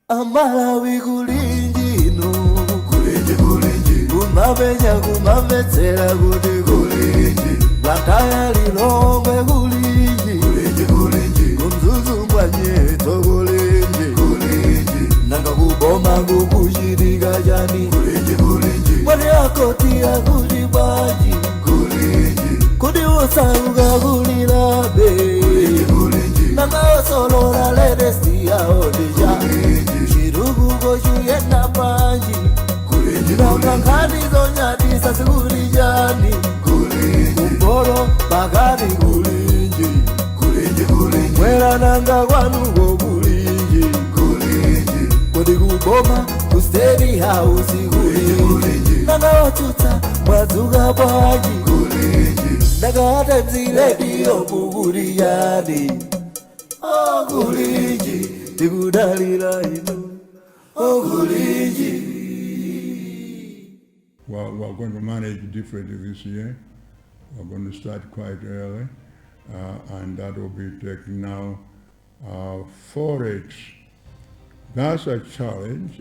Amalawi, kulinji inu? Kulinji, kulinji? Kumapenya, kumamvetsera kuti kulinji? Blantyre, Lilongwe, kulinji? Kulinji, kulinji? KuMzuzu mwanyetso, kulinji, kulinji? Nanga kuboma kukuchitika chani? Kulinji, kulinji? Mwati akoti akuti bwanji? Kulinji? Kuti usauka kulilabe? Kulinji, kulinji? Nanga osolola latest yawo ndija chitukuko chuyenda panji? Nanga nkhani zonyadisa zikuli chani? Kumpolo pakati kulinji? Mwera nanga kwanuko kulinji? Kodi kuboma ku State House kulinji? Nanga otsutsa mwadzuka bwanji? Nanga Times Radio mukuli chani? Okulinji, tikudalira inu, okulinji. Well, we're going to manage differently this year. We're going to start quite early, and that will be taking now forex. That's a challenge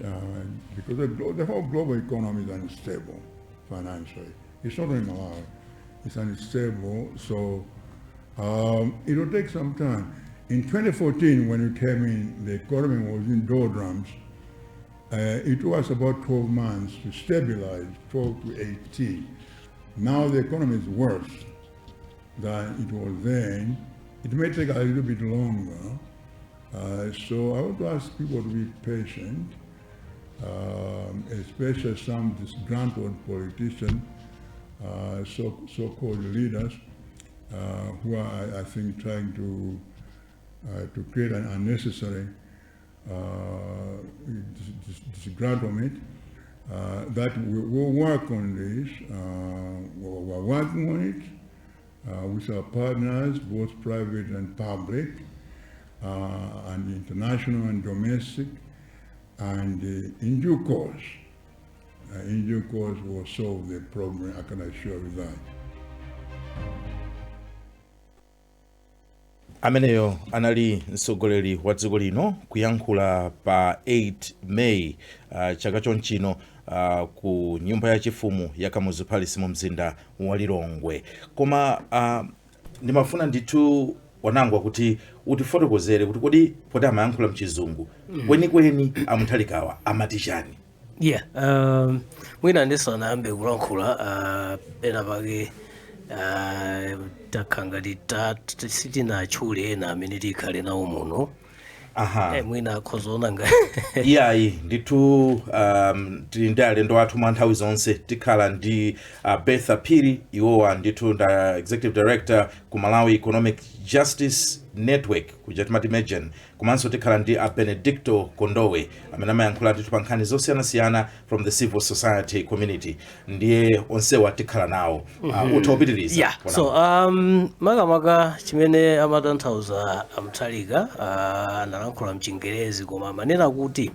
because the whole global economy is unstable financially. It's not only Malawi, it's unstable, so it will take some time. In 2014, when we came in, the economy was in doldrums. It was about 12 months to stabilize, 12 to 18. Now the economy is worse than it was then. It may take a little bit longer. So I want to ask people to be patient, especially some disgruntled politicians, so-called leaders, who are, I think, trying to create an unnecessary disgruntlement. That we will work on this. We're working on it with our partners, both private and public, and international and domestic. And in due course, we'll solve the problem. I can assure you that. Ameneyo anali mtsogoleri wa dziko lino kuyankhula pa 8 May chaka chonchino ku nyumba yachifumu ya Kamuzu Palace mu mzinda wa Lilongwe. Koma ndimafuna ndithu, Wanangwa, kuti utifotokozere kuti kodi poti amayankhula mchizungu, kwenikweni a Mutharikawa amati chani? Yeah, mwina ndisanayambe kulankhula, pena pake takhala ngati sitinatchule ena amene tikhale nawo muno. Mwina akhozaona nga Iyayi ndithu, tili ndi alendo athu mwa nthawi zonse. Tikhala ndi Bertha Phiri, iwowa ndithu nda executive director ku Malawi Economic Justice Network, kuja timati MEJN. Komanso tikhala ndi a Benedicto Kondowe amene amayankhula ndithu pa nkhani zosiyanasiyana from the civil society community. Ndiye onsewa tikhala nawo. Utha upitiriza. Yeah, so makamaka chimene amatanthauza a Mutharika, analankhula mchingerezi, koma amanena kuti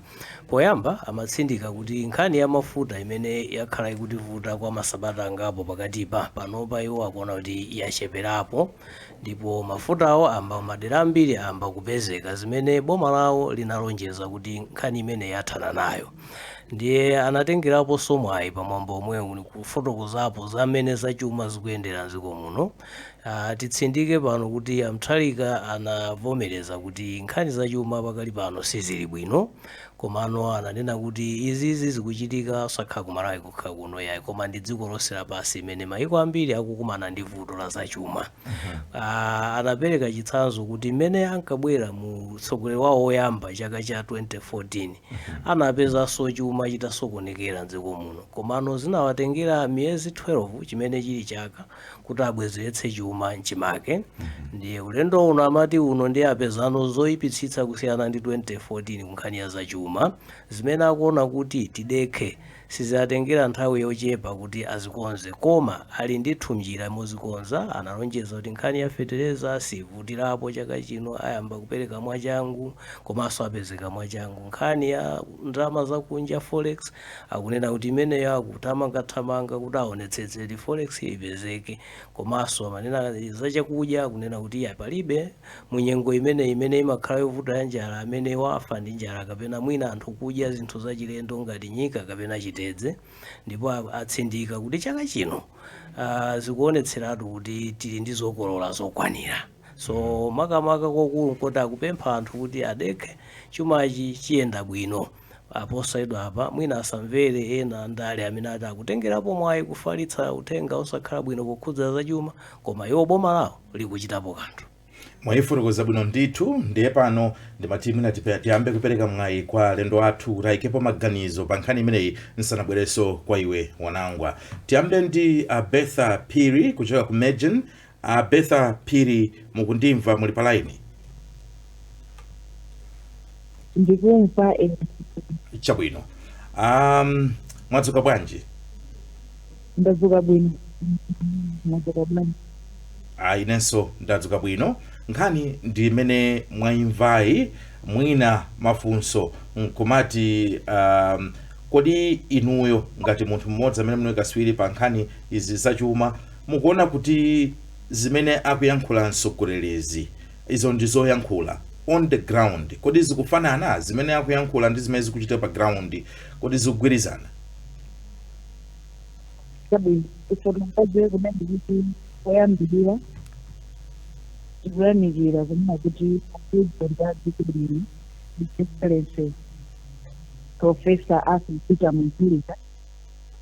poyamba amatsindika kuti nkhani ya mafuta imene yakhala ikutivuta kwa masabata angapo pakatipa, panopa iwo akuona kuti yacheperapo ndipo mafutawo amba madera ambiri amba kupezeka, zimene boma lawo linalonjeza kuti nkhani imene yathana nayo. Ndiye anatengeraponso mwayi pamwambo omwewu kufotokozapo zamene zachuma zikuyendera mdziko muno. Titsindike pano kuti a Mutharika anavomereza kuti nkhani zachuma pakali pano sizili bwino, komano ananena kuti izizi zikuchitika osakhala ku Malawi kokha kuno yayi, koma ndi dziko lonse lapansi imene mayiko ambiri akukumana ndi vuto la zachuma. Anapereka chitsanzo kuti mmene ankabwera mu utsogoleri wawo woyamba chaka cha 2014, anapezanso chuma chitasokonekera mdziko muno, komano zinawatengera miyezi 12, chimene chili chaka, kuti abwezeretse chuma mchimake. Ndiye ulendo uno amati uno ndiye apezano zoyipitsitsa kusiyana ndi 2014 ku nkhani ya zachuma, zimene akuona kuti tidekhe, sizatengera nthawi yochepa kuti azikonze, koma ali ndithu njira mozikonza. Analonjeza kuti nkhani ya fetereza sivutirapo chaka chino, ayamba kupereka mwachangu komanso apezeka mwachangu. Nkhani ya ndalama zakunja, forex, akunena kuti imeneyo akuthamangathamanga kuti aonetsetse kuti forex ipezeke. Komanso amanena Mwina zachakudya, kunena kuti iya, palibe munyengo imene imakhala yovuta ya njala amene wafa ndi njala, kapena mwina anthu kudya zinthu zachilendo ngati nyika kapena chitedze. Ndipo atsindika kuti chaka chino zikuonetseratu kuti tili ndi zokolola zokwanira. So makamaka kwakulu nkoti akupempha anthu kuti adekhe, chumachi chiyenda bwino aposayidwa apa. Mwina asamvere ena ndale amene ati akutengerapo mwayi kufalitsa uthenga osakhala bwino pokhudza zachuma, koma iwo boma lawo likuchitapo kanthu. Mwayifotokoza bwino ndithu. Ndiye pano ndimati mwina tiyambe kupereka mwayi kwa alendo athu kuti ayikepo maganizo pa nkhani imeneyi nsanabwerenso kwa iwe Wanangwa. Tiyambe ndi a Betha Phiri kuchoka ku Mejn. A Betha Phiri, mukundimva? Muli pa line? Ndikumva. Chabwino. Mwadzuka bwanji? Ndadzuka bwino. Mwadzuka bwanji? Inenso ndadzuka bwino. Nkhani ndi imene mwayimvayi. Mwina mafunso nkumati, kodi inuyo ngati munthu mmodzi amene muli katswiri pa nkhani izi zachuma, mukuona kuti zimene akuyankhula mtsogolerezi, izo ndi zoyankhula, on the ground kodi zikufanana? Zimene akuyankhula ndi zimene zikuchitika pa ground, kodi zikugwirizana? Chabwino, tifotokoze kumene kuti poyambirira tikuyamikira kunena kuti President a dziko lino, His Excellency Professor Arthur Peter Mutharika,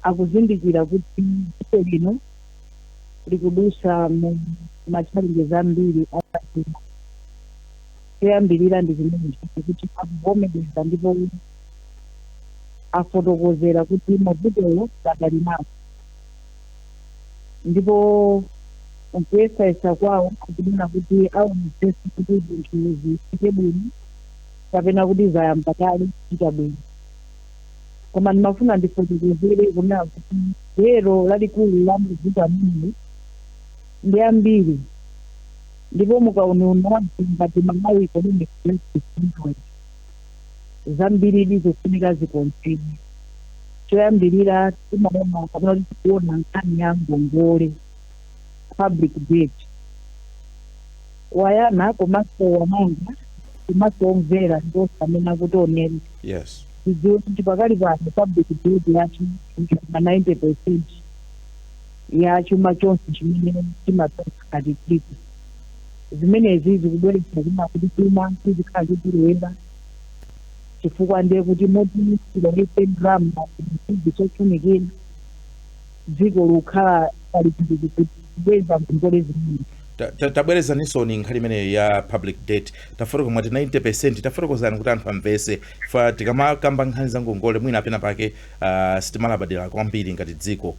akuzindikira kuti dziko lino likudusa mu ma challenges ambiri achuma. Choyambirira ndi chimene kuti akuvomereza ndipo afotokozera kuti mavutowo padali nawo, ndipo nkuyesayesa kwawo akunena kuti aonetsetsa kuti zinthu zichite bwino kapena kuti zayamba kale kuchita bwino. Koma ndimafuna ndifotokozere kunena kuti gwero lalikulu la mavuto amenewo ndi ambiri, ndipo mukauniuni wathu ngati Malawi Economic Justice Network, zambiri zikufunika zikonzedwe. Choyambirira timaona kapena kuti tikuona nkhani ya ngongole, public debt. Wayana komanso Wananga komanso omvera ndiwonse amene akutionera, tidziwe kuti pakali pano public debt yathu ma 90% ya chuma chonse chimene timapeza ngati dziko. Zimenezi zikubweretsa kuna kuti chuma chizikhala choperewera, chifukwa ndiye kuti moti tilowetse ndalama zofunikira, dziko likukhala pali kubweza ngongole zimene Tabwerezaninso nkhani imeneyi ya public debt. Tafotokoza, mwati 90%. Tafotokozani kuti anthu amvese. Fa tikamakamba nkhani za ngongole, mwina apena pake sitimalabadira kwambiri ngati dziko.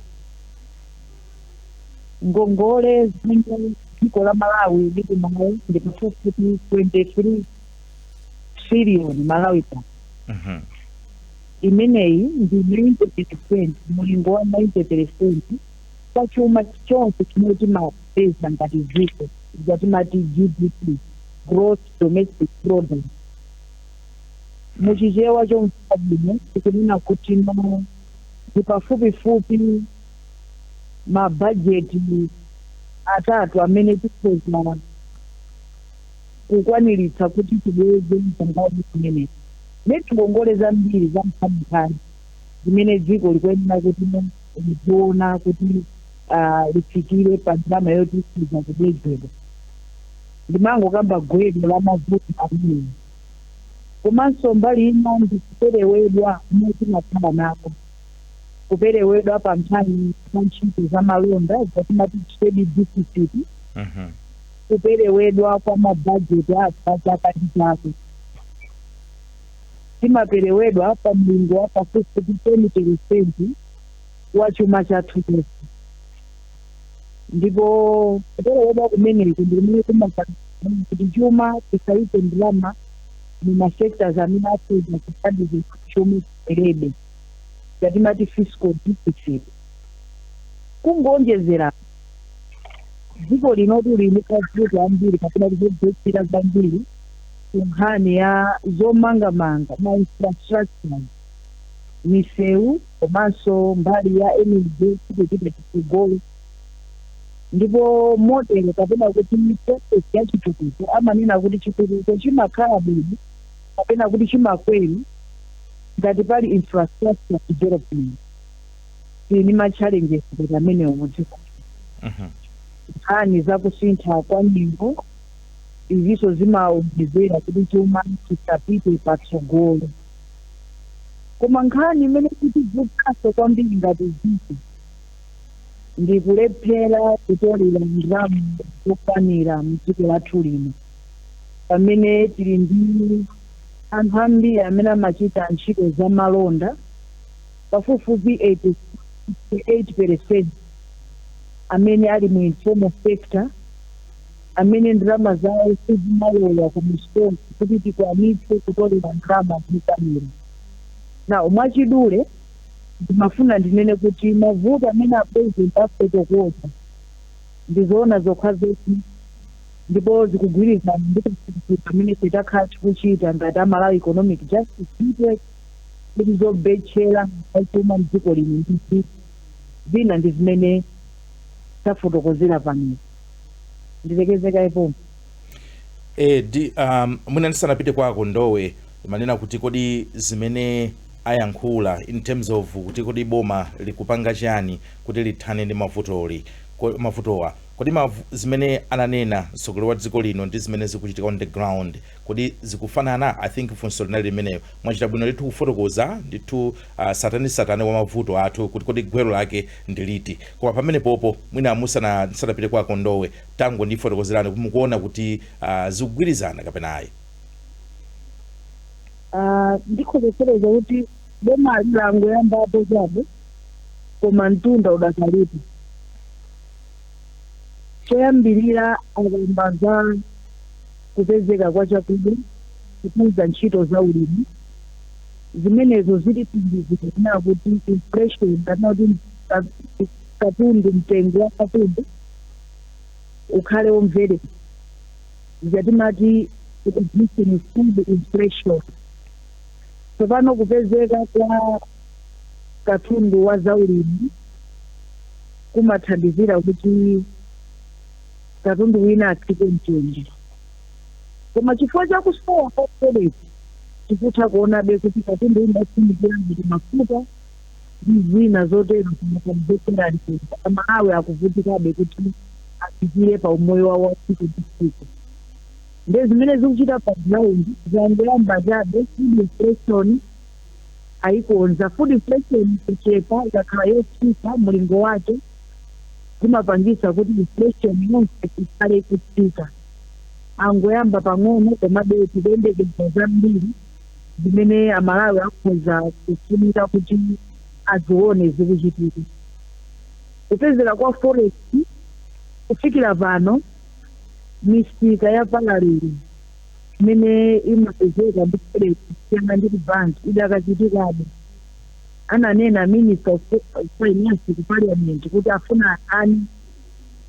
Ngongole zimene dziko la Malawi lili nayo ndi pafupifupi 23 trillion Malawi kwacha. Imeneyi ndi 90%, mulingo wa 90% kwa chuma chonse chimene timapeza ngati dziko, chatimati GDP, gross domestic product. Muchichewa chomveka bwino tikunena kuti no, ndi pafupifupi mabajeti atatu amene tikhoza kukwaniritsa kuti tibweze ngongole zimenezi. Ndi ngongole zambiri za nkhaninkhani zimene dziko likuyenera kuti liziona kuti lifikire pa ndalama yoti ikhoza kubwezedwa. Ndimangokamba gwero la mavuto amenewa. Komanso mbali ina ndi kuperewedwa momwe timakhala nako, kuperewedwa pa nkhani za ntchito za malonda, zatimati trade deficit, kuperewedwa kwa mabajeti athu a chaka ndi chaka. Timaperewedwa pa mlingo wa pafupifupi 10% wa chuma chathu chonse, ndipo kuperewedwa kumeneku ndi kumene kumapangitsa kuti chuma tisayike ndalama mu ma sectors amene akhoza kuthandiza chuma chibwerebe, chatimati fiscal deficit. Kungonjezera, dziko linotu lili mavuto ambiri kapena kuzodzetsera zambiri ku nkhani ya zomangamanga, ma infrastructures, misewu, komanso mbali ya energy kupita chitsogolo. Ndipo model kapena kuti process ya chitukuko, amanena kuti chitukuko chimakhala bwino kapena kuti chimakwera ngati pali infrastructure development. Tili ndi ma challenges ngati amenewo mudziko. Nkhani zakusintha kwa nyengo izinso zimawonjezera kuti chuma chisapite patsogolo. Koma nkhani imene ikutivutanso kwambiri ngati dziko ndi kulephera kutolera ndalama zokwanira mdziko lathu lino, pamene tili ndi anthu ambiri amene amachita ntchito za malonda, pafupifupi 88% amene ali mu informal sector, amene ndalama zawo sizimalowa ku misonkho kuti tikwanitse kutolera ndalama zokwanira. Nawo mwachidule ndimafuna ndinene kuti mavuto amene a President afotokoza ndizoona zokha zokha, ndipo zikugwirizana ndi kafukufuku amene takhala tikuchita ngati Amalawi Economic Justice Network, kuti zobetchera zachuma mdziko lino ndi zina ndi zimene tafotokozera pano. Ndilekezeka ipo. Mwina ndisanapite kwako Ndowe, manena kuti kodi zimene ayankhula in terms of kuti kodi boma likupanga chani kuti lithane ndi mavutowa, kodi zimene ananena mtsogoleri wa dziko lino ndi zimene zikuchitika on the ground, kodi zikufanana? I think funso linali limeneyo. Mwachita bwino ndithu kufotokoza ndithu satani wa mavuto athu, kuti kodi gwero lake ndi liti. Koma pamene popo mwina musanapite kwako Ndowe, tango ndifotokozerani kuti mukuona kuti zikugwirizana kapena ayi. Ndikhozesereza kuti boma langoyambapo chabe, koma mtunda udakalipo. Choyambirira akamba za kupezeka kwa chakudya, kukuza ntchito za ulimi, zimenezo zilithandizira kuti inflation kapena kuti katundu, mtengo wa katundu ukhale womverera, zatimati reducing food inflation. Tsopano kupezeka kwa katundu wa zaulimi kumathandizira kuti katundu wina atsike mtengo, koma chifukwa chakusowa kwa forex tikutha kuonabe kuti katundu wina ofunikira ngati mafuta ndi zina zotero kumakamzotera mtengo. Amalawi akuvutikabe kuti afikire pa umoyo wawo wa tsiku ndi tsiku. Nde zimene zikuchita pa ground zangoyamba chabe. Food inflation ayikonza, food inflation kuchepa, ikakhala yotsika mulingo wake, zimapangisa kuti inflation yonse ikhale ikutsika. Angoyamba pang'ono, komabe tikuyembekeza zambiri zimene Amalawi akhoza kufunika kuti azione zikuchitika. Kupezeka kwa forex, kufikira pano misika ya parallel imene imapezeka ndi forex kusiyana ndi ku banki idakachitikabe. Ananena Minister of Finance ku Parliament kuti afuna ani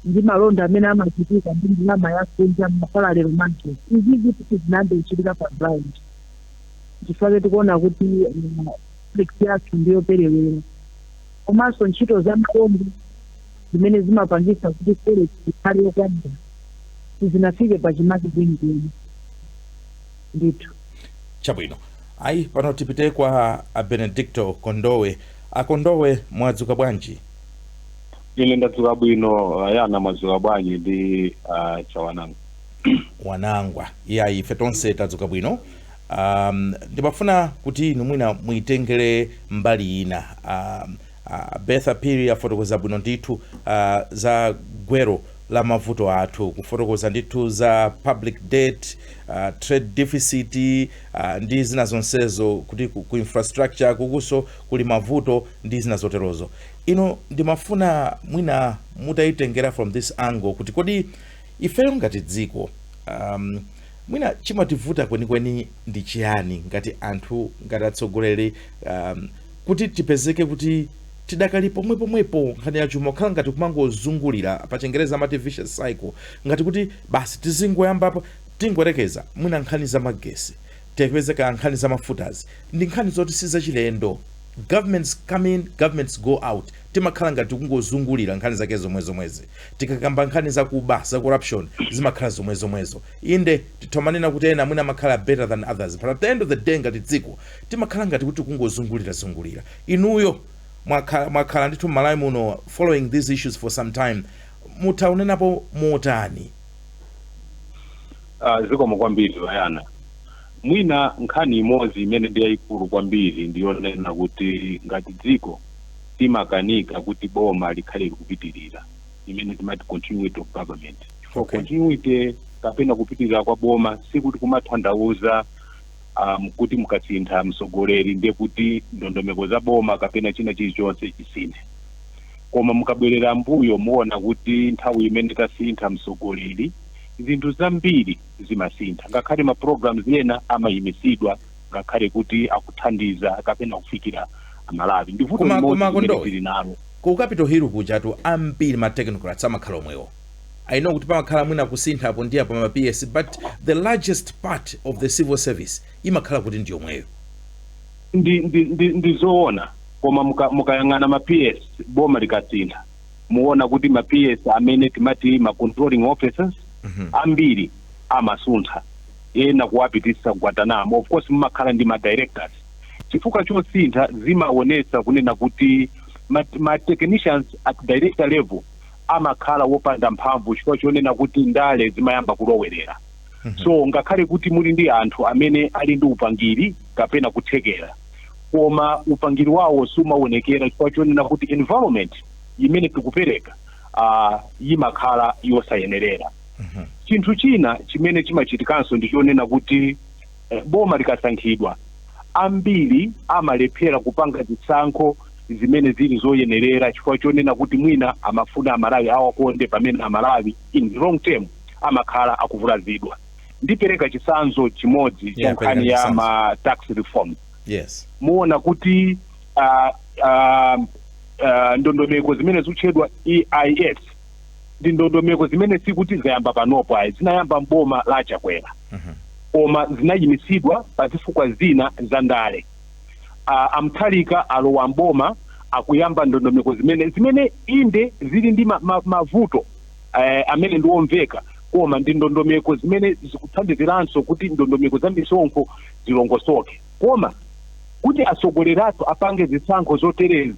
ndi malonda amene amachitika ndi ndalama yakunja ma parallel market. Izizi kuti zinayambe kuchitika pa ground, chifukwa tikuona kuti forex yathu ndiyoperewera, komanso ntchito za malonda zimene zimapangisa kuti forex ikhale yokwanira sizinafike pachimake kwenikweni ndithu. Chabwino, ayi, pano tipite kwa a Benedicto Kondowe. Akondowe, mwadzuka bwanji? Ine ndadzuka bwino. Ayana, mwadzuka bwanji ndi Chawanangwa? Wanangwa. Iyayi, ife tonse tadzuka bwino. Ndimafuna kuti inu mwina muitengere mbali ina. Bertha Phiri afotokoza bwino ndithu za gwero la mavuto athu, kufotokoza ndithu za public debt, trade deficit ndi zina zonsezo, kuti ku infrastructure kukuso kuli mavuto ndi zina zoterozo. Ino ndimafuna mwina mutayitengera from this angle, kuti kodi ifeyo ngati dziko mwina chimativuta kwenikweni ndi chiyani ngati anthu, ngati atsogoleri, kuti tipezeke kuti tidakali pomwe pomwepo nkhani ya chuma, kukhala ngati kumangozungulira, pa Chingereza amati vicious cycle, ngati kuti basi tizingoyambapo, tingoyerekeza mwina nkhani za magesi, tipezeka nkhani za mafutazi ndi nkhani zoti sizachilendo. Governments come in, governments go out, timakhala ngati kungozungulira nkhani zake zomwezomwezi. Tikakamba nkhani zakuba, za corruption, zimakhala zomwezomwezo. Inde tithomanena kuti ena mwina amakhala better than others, but at the end of the day, ngati dziko timakhala ngati kuti kungozungulira zungulira. Inuyo mwakhala ndithu m'Malawi muno following these issues for some time, mutaunenapo motani? Zikomo kwambiri, Bayana. Mwina nkhani imodzi imene ndi yayikulu kwambiri ndiyonena kuti ngati dziko timakanika kuti boma likhale likupitirira, imene timati continuity of government. For continuity kapena kupitirira kwa boma sikuti kumatanthauza kuti mukasintha mtsogoleri ndiye kuti ndondomeko za boma kapena china chilichonse chisinthe. Koma mukabwerera mbuyo muona kuti nthawi imene tasintha mtsogoleri, zinthu zambiri zimasintha, ngakhale ma programs ena amayimisidwa ngakhale kuti akuthandiza kapena kufikira Amalawi. Ndi vuto limodzi koma limene Kondowe, tili nalo. Ku Capitol Hill kujatu ambiri ma technocrats amakhala omwewo. I know kuti pamakhala mwina kusintha apo ndi apo ma PS, but the largest part of the civil service imakhala kuti ndi yomweyo. Ndi zoona, koma mukayang'ana ma PS, boma likasintha muona kuti ma PS amene timati ma controlling officers ambiri amasuntha, ena kuwapitisa Guantanamo. Of course mumakhala ndi ma directors. Chifukwa chosintha zimaonetsa kunena kuti ma technicians at director level amakhala wopanda mphamvu, chifukwa chonena kuti ndale zimayamba kulowerera. So ngakhale kuti muli ndi anthu amene ali ndi upangiri kapena kuthekera, koma upangiri wawo sumaonekera chifukwa chonena kuti environment imene tikupereka imakhala yosayenerera. Chinthu china chimene chimachitikanso ndi chonena kuti boma likasankhidwa, ambiri amalephera kupanga zisankho zimene zili zoyenerera, chifukwa chonena kuti mwina amafuna Amalawi awakonde, pamene Amalawi in the long term amakhala akuvulazidwa. Ndipereka chitsanzo chimodzi cha nkhani Pereka ya chitsanzo. ma tax reform. Muona kuti ndondomeko zimene zikutchedwa EIS ndi ndondomeko zimene sikuti zayamba panopo ayi, zinayamba mboma la Chakwera, koma zinayimisidwa pa zifukwa zina za ndale. A Mutharika alowa mboma, akuyamba ndondomeko zimene inde zili ndi mavuto amene ndiwomveka, koma ndi ndondomeko zimene zikuthandiziranso kuti ndondomeko za misonkho zilongosoke. Koma kuti atsogoleri athu apange zisankho zoterezi,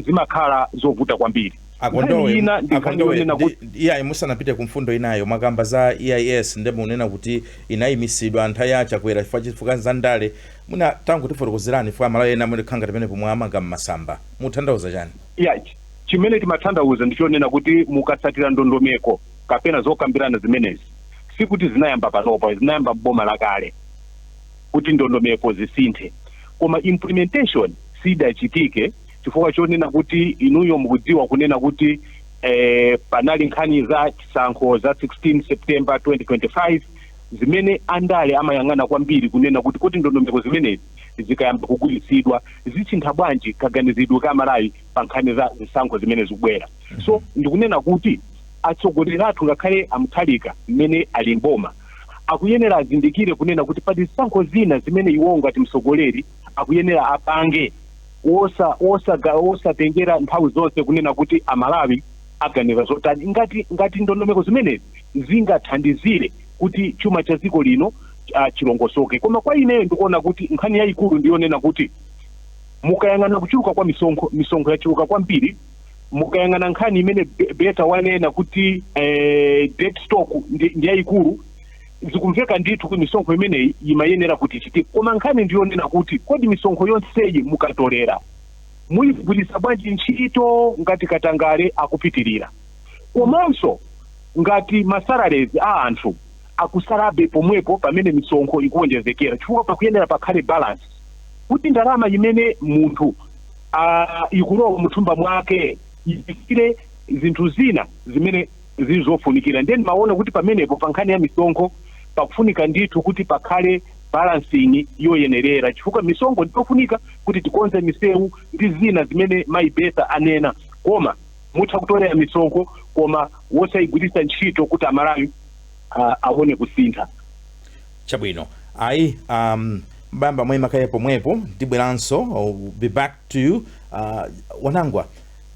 zimakhala zovuta kwambiri. Akondowe, Nkhani ina ndi nkhani Akondowe, yonena kuti iyayi, musanapite ku mfundo inayo, mwakamba za EIS, nde munena kuti inayimisidwa nthawi ya Chakwera chifukwa za ndale. Muna tangotifotokozerani, chifukwa Amalawi ena mulikhanga pamene pomwe amanga mmasamba, mutanthauza chani? Ya, chimene timatanthauza ndichonena kuti mukatsatira ndondomeko kapena zokambirana zimenezi, sikuti zinayamba panopa, zinayamba mboma lakale kuti ndondomeko zisinthe, koma implementation sidachitike chifukwa chonena kuti inuyo mukudziwa kunena kuti panali nkhani za chisankho za 16 September 2025 zimene andale amayang'ana kwambiri kunena kuti ndondomeko zimenezi zikayamba kugwiritsidwa zisintha bwanji kaganizidwe ka Malawi pa nkhani za zisankho zimene zikubwera. So ndikunena kuti atsogoleri athu, ngakhale a Mutharika mmene ali mboma, akuyenera azindikire kunena kuti pali zisankho zina zimene iwo ngati mtsogoleri akuyenera apange osatengera nthawi zonse kunena kuti Amalawi aganiza zotani, ngati ndondomeko zimenezi zingathandizire kuti chuma cha dziko lino chilongosoke. Koma kwa ineyo ndikuona kuti nkhani yayikulu ndiyonena kuti mukayang'ana kuchuluka kwa misonkho, misonkho yachuluka kwambiri. Mukayang'ana nkhani imene Beta wanena kuti debt stock ndi yayikulu, zikumveka ndithu kuti misonkho imeneyi imayenera kuti ichitike. Koma nkhani ndiyonena kuti kodi misonkho yonseyi mukatolera muyigwiritsa bwanji ntchito ngati katangale akupitirira, komanso ngati ma salaries a anthu akusalabe pomwepo pamene misonkho ikuwonjezekera? Chifukwa pakuyenera pakhale balance kuti ndalama imene munthu ikulowa muthumba mwake ifikire zinthu zina zimene zili zofunikira. Ndiye ndimaona kuti pamenepo pa nkhani ya misonkho pakufunika ndithu kuti pakhale balancing yoyenerera, chifukwa misonkho ndiyofunika kuti tikonze misewu ndi zina zimene mayi Betha anena, koma mutha kutolera misonkho koma wosayigwiritsa ntchito kuti Amalawi aone kusintha. Chabwino, ayi. Mbamba mwema kaye pomwepo, ndibweranso. I'll be back to you. Wanangwa,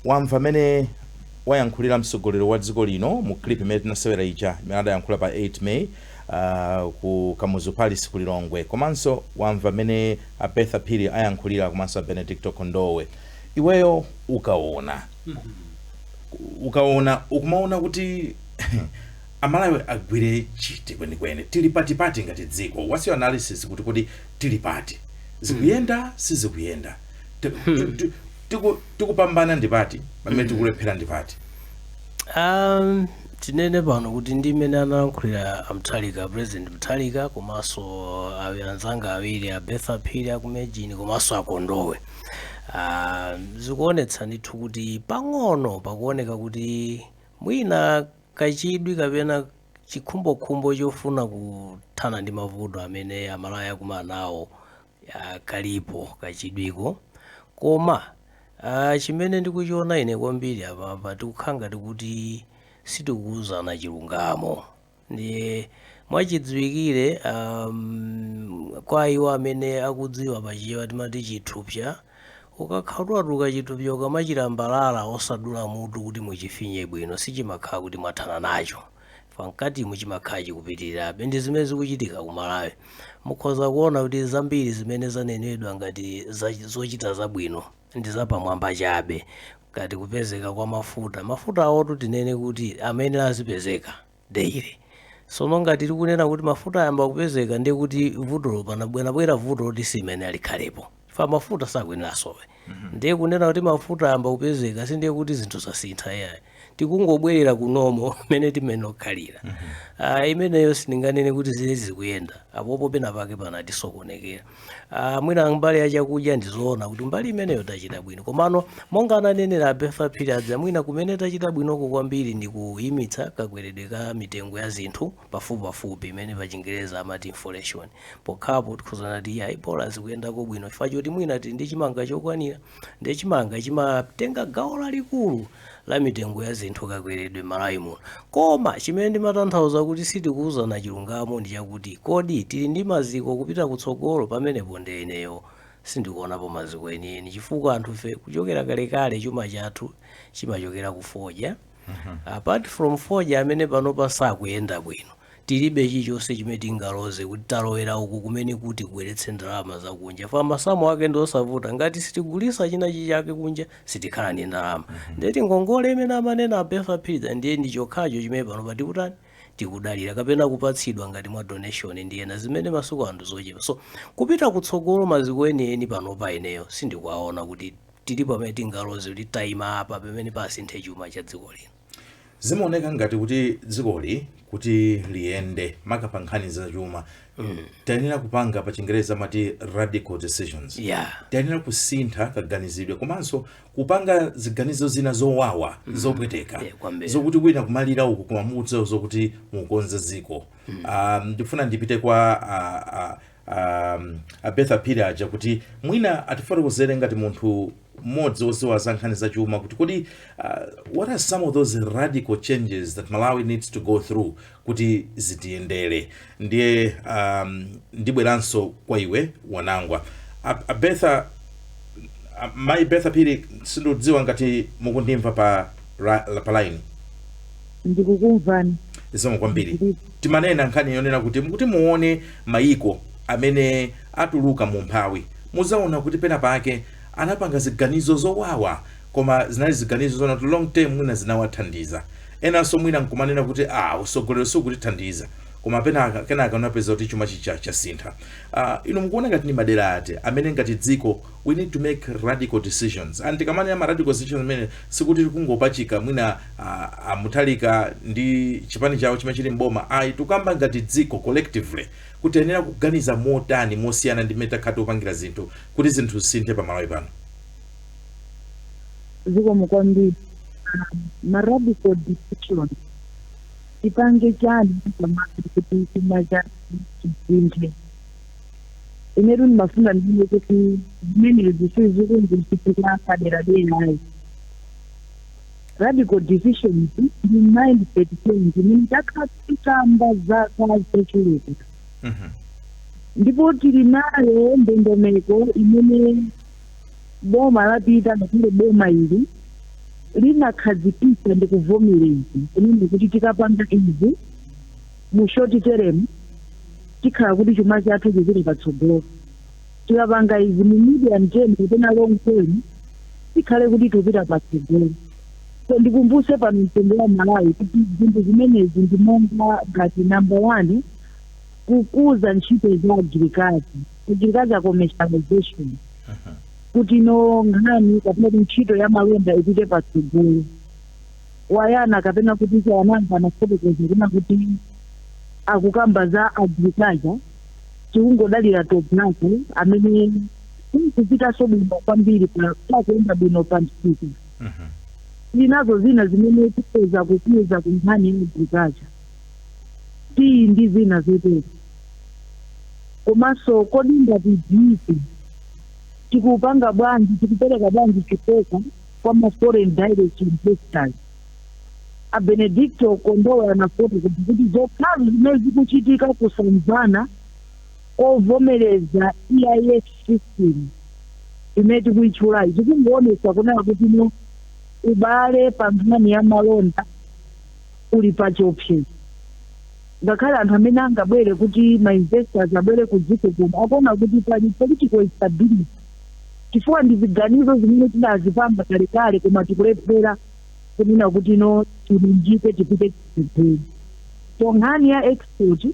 wamva amene wayankhulira mtsogoleri wa dziko lino mu clip imene tinasewera ija imene adayankhula pa 8 May ku Kamuzu Palace ku Lilongwe, komanso wamva amene a Bertha Phiri ayankhulira komanso a Benedicto Kondowe. Iweyo ukaona ukumaona kuti Amalawi agwire chiti kwenikweni? Tili patipati ngati dziko? What's your analysis kuti kuti tili pati, zikuyenda, sizikuyenda, tikupambana ndi pati, pamene tikulephera ndi pati? Tinene pano kuti ndi mmene analankhulira a Mutharika, President Mutharika, komanso anzanga awiri, a Bertha Phiri aku MEJN komanso akondowe, zikuonetsa ndithu kuti pang'ono pakuoneka kuti mwina kachidwi kapena chikhumbokhumbo chofuna kuthana ndi mavuto amene Amalawi akumana nawo kalipo kachidwiko. Koma chimene ndikuchiona ine kwambiri apapa, tikukhala ngati kuti sitikuwuzana chilungamo. Ndiye mwachidziwikire, kwa iwo amene akudziwa, pachichewa timati chithupsa. Ukakhala chithupsa, ukamachilambalala osadula mutu kuti muchifinye bwino, sichimakhala kuti mwathana nacho. Pamkatimu chimakhala chikupitirirabe. Ndi zimene zikuchitika ku Malawi. Mukhoza kuona kuti zambiri zimene zanenedwa ngati zochita zabwino ndi zapamwamba chabe, ngati kupezeka kwa mafuta. Mafuta awotu tinene kuti amene azipezeka daily. Sono ngati tikunena kuti mafuta ayamba kupezeka, ndiye kuti vutolo panabwerabwera, vuto loti simene alikhalepo fa mafuta sakuyenera asowe. Ndiye kunena kuti mafuta ayamba kupezeka sindiye kuti zinthu zasintha, yayi. Tikungobwerera kunomo mmene timene okhalira. Imeneyo sindinganene kuti zile zikuyenda. Apopo pena pake panatisokonekera. Mwina mbali ya chakudya, ndizoona kuti mbali imeneyo tachita bwino. Komano monga ananenera a Bertha Phiri aja, mwina kumene tachita bwinoko kwambiri ndi kuyimitsa kakweredwe ka mitengo ya zinthu pafupipafupi, imene pa Chingereza amati inflation. Pokhapo tikhuzana ti ayi, bola zikuyendako bwino chifukwa choti mwina tili ndi chimanga chokwanira. Ndi chimanga chimatenga gawo lalikulu la mitengo ya zinthu kakweredwe Malawi muno. Koma chimene ndimatanthauza kuti sitikuwuzana chilungamo ndi chakuti, kodi tili ndi maziko kupita kutsogolo? Pamenepo ndi ineyo sindikuonapo maziko enieni, chifukwa anthufe kuchokera kalekale chuma chathu chimachokera ku fodya. Apart from fodya amene panopa sakuyenda bwino, tilibe chilichonse chimene tingaloze kuti talowera uku kumene kuti kubweretse ndalama zakunja. Fa masamu ake ndi osavuta: ngati sitigulisa china chake kunja, sitikhala ndi ndalama. Ndeti ngongole imene amanena a Bertha Phiri, ndiye ndi chokhacho chimene panopa tikutani, tikudalira, kapena kupatsidwa ngati mwa donation ndi ena, zimene masiku ano zochepa. So kupita kutsogolo, maziko enieni panopa ineyo sindikuwaona kuti tili pamene tingaloze kuti tayima apa pamene pasinthe chuma cha dziko lino. Zimaoneka ngati kuti dzikoli kuti liyende, maka pa nkhani zachuma, tayenera kupanga, pa Chingereza amati radical decisions. Tayenera kusintha kaganizidwe komanso kupanga ziganizo zina zowawa, zopweteka, Yeah, kwambiri. zokuti kwina kumalira uku, koma mukudziwa zokuti mukonze dziko. Ndifuna ndipite kwa a Bertha Phiri aja kuti mwina atifotokozere ngati munthu mmodzi wodziwa za nkhani zachuma kuti kodi what are some of those radical changes that Malawi needs to go through kuti zitiyendere? Ndiye ndibweranso kwa iwe Wanangwa. A Bertha, mayi Bertha Phiri, sindikudziwa ngati mukundimva pa line. Ndikukumvani. Zikomo kwambiri. Timanena nkhani yonena kuti mukuti muone mayiko amene atuluka mu mphawi, muzaona kuti pena pake anapanga ziganizo zowawa, koma zinali ziganizo zona kuti long term mwina zinawathandiza. Enanso mwina nkumanena kuti, "Ah, usogoleri sukutithandiza," koma penaka kenaka unapeza kuti chuma chicha chasintha. Inu mukuona ngati ndi madera ati amene ngati dziko we need to make radical decisions? And tikamanena ma radical decisions amene, sikuti tikungopachika mwina a Mutharika ndi chipani chawo chimene chili mboma, ayi. Tikamba ngati dziko collectively kuti tiyenera kuganiza motani mosiyana ndi mmene takhala tikupangira zinthu kuti zinthu zisinthe pa Malawi pano. Zikomo kwambiri. Ma radical decision tipange chani pamalo kuti chuma chathu chisinthe? Inetu ndimafuna ndine kuti zimenezi sizikungochitika paderadera, ayi. Radical decisions ndi mindset change imene takhala tikamba zaka zochuluka. Ndipo tili nayo ndondomeko imene boma lapita, ngakhale boma ili linakhazikitsa ndi kuvomereza kunena kuti tikapanga izi mu short term tikhala kuti chuma chathu chizili patsogolo, tikapanga izi mu medium term kapena long term tikhale kuti tikupita patsogolo. So ndikumbuse pano mtundu wa Malawi kuti zinthu zimenezi ndi monga ngati number one, kukuza ntchito za agriculture, agriculture commercialization, kuti no nkhani kapena kuti ntchito ya malonda ipite patsogolo. Wayana kapena kuti chayananga anafotokoza kuna kuti akukamba za agriculture, tikungodalira tobacco amene kupitanso bwino kwambiri, pakuyenda bwino pa msika. Tinazo zina zimene tipeza kukuza ku nkhani ya agriculture, tiyi ndi zina zotero. Komanso kodi ngati dziko tikupanga bwanji, tikupereka bwanji chikoka kwa ma foreign direct investors? A Benedicto Kondowe anafotokoza kuti zokhazo zimene zikuchitika kusamvana kovomereza EIS system imene tikuitchulayi zikungoonesa kunena kuti no ubale pa nkhani ya malonda uli pa chiopsezo. Ngakhale anthu amene angabwere kuti ma investors abwere ku dziko kuno akuona kuti pali political instability, chifukwa ndi ziganizo zimene tinazipanga kalekale koma tikulephera kunena kuti no tilunjike tipite chitsogolo. So nkhani ya export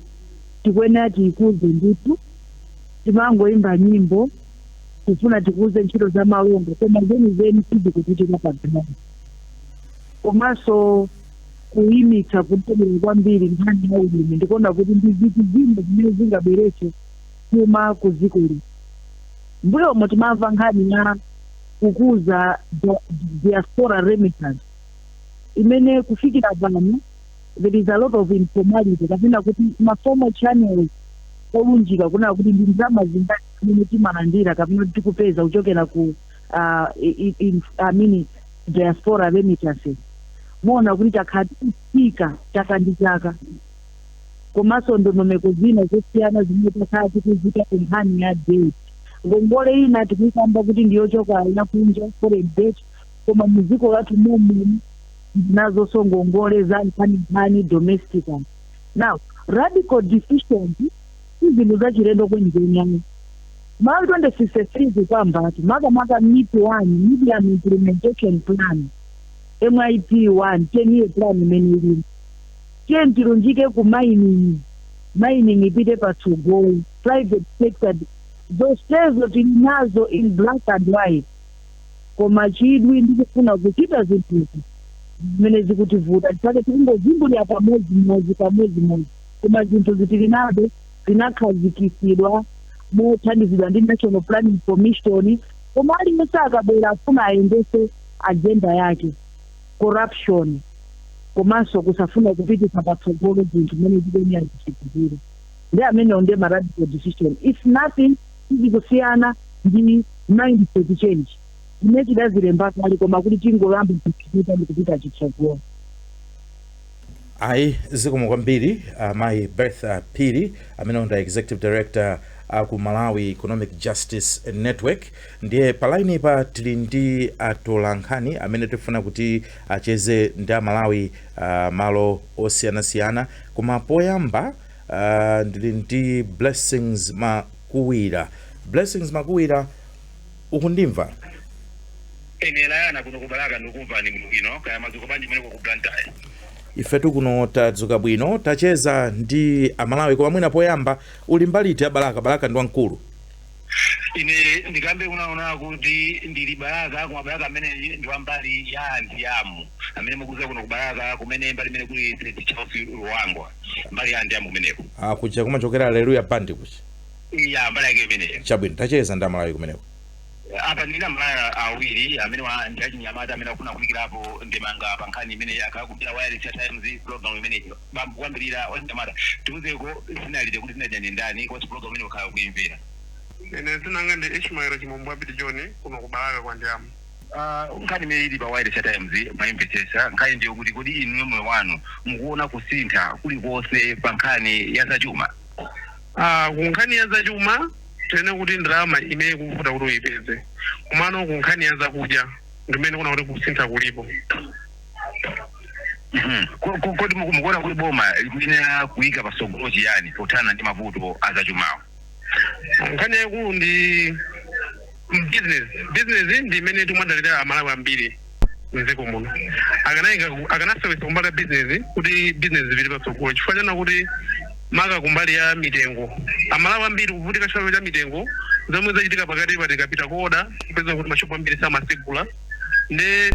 tikuyenera tiyikuze ndithu. Timangoimba nyimbo kufuna tikuze ntchito za malonda, koma zenizeni sizikuchitika pa ground. Komanso kuyimitsa kudalira kwambiri nkhani ya ulimi, ndikuona kuti ndi zinthu zina zimene zingabweretse chuma ku dziko lino. Mbuyomo timamva nkhani ya kukuza diaspora remittance, imene kufikira pano there is a lot of informality kapena kuti ma formal channels olunjika kunena kuti ndi ndalama zingati zimene timalandira kapena kuti tikupeza kuchokera ku I mean diaspora remittances, muona kuti takhala tikufika chaka ndi chaka. Komanso ndondomeko zina zosiyana zimene takhala tikuzita ku nkhani ya debt, ngongole ina tikuyikamba kuti ndiyochoka yakunja, foreign debt, koma muziko lathu momuno nazonso ngongole za nkhaninkhani domestic. Now, radical decisions si zinthu zachilendo kwenikweni. Malawi 2063 kukambati makamaka MIP 1, medium implementation plan, MIP 1, 10 year plan imene ilimo. Tiye tilunjike ku mining, mining ipite patsogolo, private sector, zonsezo tili nazo in black and white, koma chidwi ndikufuna kuchita zinthuzi zimene zikutivuta chifukwa tikungozimbulira pamodzimodzi pamodzimodzi, koma zinthu zitili nazo zinakhazikitsidwa mothandizidwa ndi National Planning Commission, koma aliyense akabwera afuna ayendese agenda yake. Corruption komanso kusafuna kupititsa patsogolo zinthu zimene zikuyenera zichitikire ndi amenewo ndiye ma radical decision. If nothing, sizikusiyana ndi mindset change imene tidazilemba kale, koma kuti tingoyamba kuchita ndi kupita chitsogolo. Ayi, zikomo kwambiri mayi Bertha Phiri, amene ndi executive director ku Malawi Economic Justice Network. Ndiye pa line pa tili ndi atolankhani amene tifuna kuti acheze ndi Amalawi malo osiyanasiyana, koma poyamba ndili ndi Blessings Makuwira. Blessings Makuwira, ukundimva? Ine layana kuno kuBalaka, ndikumvani bwino. Kaya madzuka bwanji kumeneko ku Blantyre? Ifetu kuno tadzuka bwino. Tacheza ndi Amalawi, koma mwina poyamba, uli mbali iti ya Balaka? Balaka ndi wamkulu. Ine ndikambe kunaona kuti ndili Balaka, koma Balaka amene ndi wambali ya Andiamu amene mukuziwa kuno kuBalaka kumene mbali imene kuli St Charles Lwanga, mbali ya Andiamu kumeneko. Ah, kuja kumachokera Aleluya Band kuchi? Iya, mbali yake imeneyo. Chabwino, tacheza ndi Amalawi kumeneko. Apa ndina Malaya awiri amene wa ndi achinyamata amene akufuna kuyikirapo ndemanga pa nkhani imene akakupita wireless ya Times program imeneyo. Bambo, kuyambirira wachinyamata, tiuzeko zina lite kuti zina jani ndani, kosi program imene ukhala kuimvera. Ine dzina ndi Ishmael Chimombo Abiti John, kuno kuBalaka kwa Ndiamu. Nkhani imene ili pa wireless ya Times mayimvetsetsa? Nkhani ndiyo kuti kodi inuyo moyo wanu mukuona kusintha kulikonse pa nkhani ya zachuma? Ah, ku nkhani ya zachuma tinene kuti ndalama imene ikuvuta kuti uyipeze, komano ku nkhani ya zakudya ndimene kuna kuti kusintha kulipo. Kodi mukuona kuti boma likuyenera kuyika patsogolo chiyani pothana ndi mavuto azachumawo? Nkhani yayikulu ndi business. Business ndi imene timadalira Amalawi ambiri mdziko muno. Akanayika, akanasewesa kumbali ya business kuti business zipite patsogolo, chifukwa chana kuti maka kumbali ya mitengo, Amalawi ambiri kuvutika chifukwa cha mitengo zomwe zachitika pakati pa. Tikapita kuoda, kupeza kuti mashopu ambiri samasegula, ndi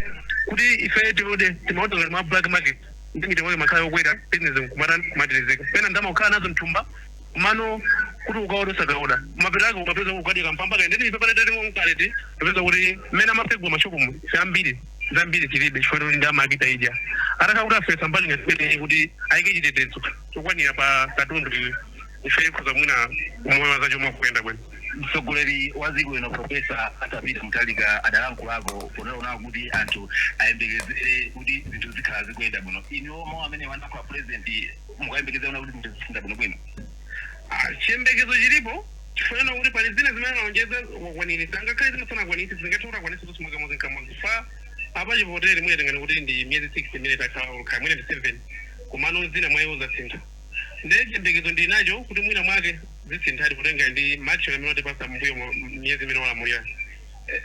kuti ife tiode timaoda ngati ma black market, ndi mitengo yake makhala yokwera, business nkumatetezeka. Pena ndalama kukhala nazo mthumba, komano kuti ukaoda usakaoda, mapeto ake ukapeza ukadya kampamba kaende. Ife panete tingonkaleti tapeza kuti mmene amasegula mashopu ife ambiri zambiri tilibe, chifukwa kuti ndalama akita ija. Atakhala kuti afesa mbali ngati imeneyi kuti ayike chitetezo chokwanira pa katundu iyi, ife ikhoza mwina umoyo wa zachuma kuyenda bwino. Mtsogoleri wa dziko lino, Profesa Arthur Peter Mutharika, adalankhulapo ponaona kuti anthu ayembekezere kuti zinthu zikhala zikuyenda bwino. Inu, mawu amene wanayankhula president, mukayembekezera kuti zinthu zisintha bwinobwino? Ah, chiyembekezo chilipo, chifukwa kuti pali zina zimene analonjeza wakwaniritsa, ngakhale zina sanakwanitse, zingathe kuti akwanitse tonse kamodzi kamodzi. Fa apa chivotere mwina tengani kuti ndi miyezi 6 imene takhala, kaya mwina ndi 7, komano zina mwa iwo zasintha. Ndiye chiyembekezo ndili nacho kuti mwina mwake zisinthadi kutenga ndi action amene watipasa mbuyo mwa miyezi imene walamulira.